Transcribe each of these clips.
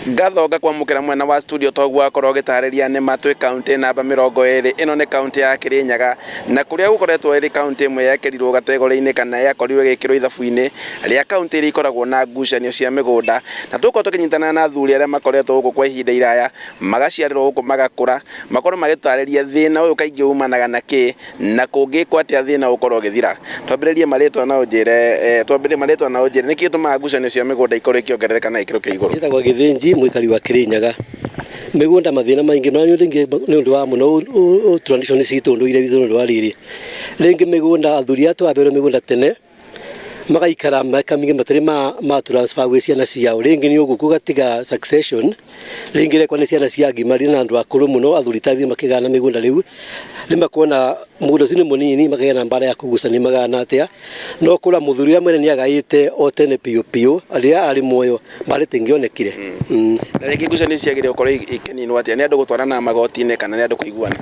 Ngatho ngakwamũkĩra mwena wa studio toguo wakorwo ũgĩtarĩria nĩ ma twĩ kaunti namba 20. Ĩno nĩ kaunti ya Kĩrĩnyaga, na kũrĩa gũkoretwo ĩrĩ kaunti ĩmwe yekĩrirwo gategore-inĩ kana yakorirwo ĩgĩkĩrwo ithabu-inĩ rĩa kaunti iria ikoragwo na ngucanio cia mĩgũnda. Na tũgũkorwo tũkĩnyitana na athuri arĩa makoretwo gũkũ kwa ihinda iraya, magaciarĩrwo gũkũ, magakũra, makorwo magĩtũtarĩria thĩna ũyũ kaingĩ umanaga na kĩ, na kũngĩkwo atĩa thĩna ũkorwo ũgĩthira. Twambĩrĩrie marĩtwa na ũnjĩre, twambĩrĩrie marĩtwa na ũnjĩre nĩkĩ gĩtũmaga ngucanio cia mĩgũnda ikorwo ikĩongerereka na gĩkĩro kĩa igũrũ? Njĩtagwo Gĩthĩnji, mũikari wa Kĩrĩnyaga. Mĩgũnda mathĩna maingĩ mũno rĩngĩ nĩ ũndũ wa mũno tradition citũ, ũndũire witũ, nĩ ũndũ wa rĩrĩ, rĩngĩ mĩgũnda athuri aya twaheirwo mĩgũnda tene magaikara mĩaka mĩingĩ matarĩ ma transfer gwĩ ciana ciao. Rĩngĩ nĩ ũguo gũgatiga succession rĩngĩ rekwa nĩ ciana cia ngimaria na andũ akũrũ mũno, athuri ta ithuĩ makĩgana mĩgũnda. Rĩu nĩ makuona mũgũnda ũcio nĩ mũnini, makagĩa na mbara ya kũgucania magana atĩa, no kũra mũthuri ũrĩa mwene nĩ agaĩte o tene biũ biũ rĩrĩa arĩ muoyo, mbara ĩtingĩonekire. Na rĩngĩ ngucanio ciagĩrĩire gũkorwo ikĩninwo atĩa? Nĩ andũ gũtwarana magoti-inĩ kana nĩ andũ kũiguana?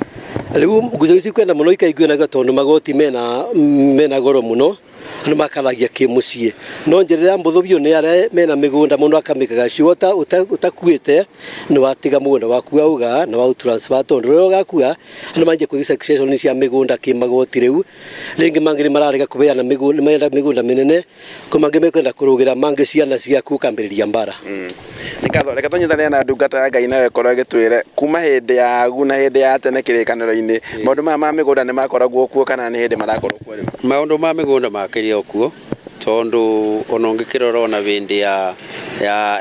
Rĩu ngucanio cikwenda mũno ikaiguanaga, tondũ magoti mena goro mũno, andũ makaragia kĩmũciĩ. No njĩra ĩrĩa mbũthũ biũ nĩ arĩa mena mĩgũnda, mũndũ akamĩkaga cio ũtakuĩte nĩ watiga mũgũnda waku wauga na wa transfer, tondũ rĩrĩa ũgakua andũ manjie kũthiĩ succession cia mĩgũnda kĩmagoti. Rĩu rĩngĩ mangĩ nĩ mararega kũbeana mĩgũnda, marenda mĩgũnda mĩnene, kwĩ mangĩ mekwenda kũrũgĩra mangĩ ciana ciaku, ũkambĩrĩria mbara. Nĩ ngatho. Reke tũnyitanĩre na ndungata ya Ngai nayo ĩkorwo ĩgĩtwĩre kuma hĩndĩ ya agu na hĩndĩ ya tene kĩrĩkanĩro-inĩ, maũndũ maya ma mĩgũnda nĩ makoragwo kuo kana nĩ hĩndĩ marakorwo kuo rĩu? Maũndũ ma mĩgũnda makĩrĩ o kuo, tondũ ona ũngĩkĩrora ona hĩndĩ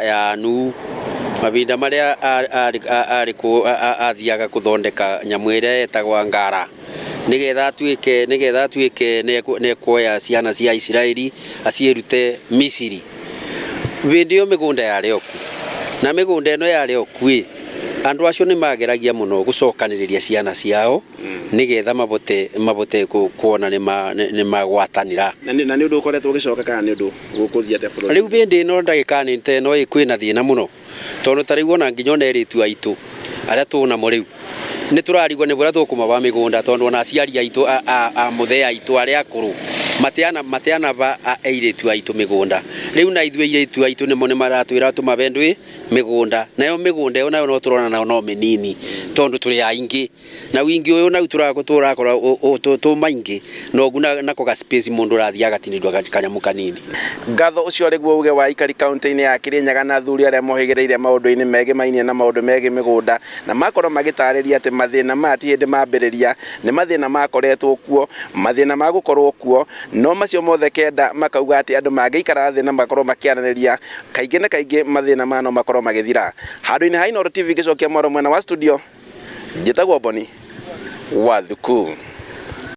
ya Nuhu, mahinda marĩa athiaga kũthondeka nyamũ ĩrĩa ĩtagwo ngara, nĩgetha atuĩke nĩ ekuoya ciana cia Isiraeli aciĩrute Misiri, hĩndĩ ĩyo mĩgũnda yarĩ o kuo. Na mĩgũnda ĩno yarĩ o kuo ĩ, andũ acio nĩ mageragia mũno gũcokanĩrĩria ciana ciao nĩgetha mabote kuona nĩ magwatanĩra. Na nĩ ũndũ ũkoretwo ũgĩcoka kana nĩ ũndũ gũkũthiĩ atĩa bũrũri? Rĩu hĩndĩ ĩno ndagĩka-inĩ ta ĩno ĩ, kwĩna thĩna mũno, tondũ ta rĩu ona nginya ona airĩtu aitũ arĩa tũnamo rĩu nĩ tũrarigwo nĩ bũrĩa tũkũmaba mĩgũnda, tondũ ona aciari aitũ a mũthee aitũ arĩa akũrũ matianaba airĩtu aitũ mĩgũnda. Rĩu na ithuĩ airĩtu aitũ nĩmo nĩ maratwĩra tũmabe ndwĩ mĩgũnda, nayo mĩgũnda ĩyo nayo no tũrona nayo no mĩnini, tondũ tũrĩ aingĩ na wingi ũyũ nau tũrakorwo tũ maingĩ nogu nako ga space mũndũ ũrathiĩ agatinĩrio kanyamũ kanini. Ngatho. Ũcio arĩguo uge wa aikari kaunti-inĩ ya Kĩrĩnyaga na athuri arĩa mohĩgĩrĩire maũndũ-inĩ megemainie na maũndũ megiĩ mĩgũnda, na makorwo magĩtarĩria atĩ mathĩna maya ti hĩndĩ mambĩrĩria, nĩ mathĩna makoretwo kuo, mathĩna ma gũkorwo kuo, no macio mothe kenda makauga atĩ andũ mangĩikara thĩ na makorwo makĩaranĩria kaingĩ na kaingĩ, mathĩna maya no makorwo magĩthira. Handũ-inĩ ha Inooro TV ngĩcokia mwaro mwena wa studio, njĩtagwo Boni wa Thuku.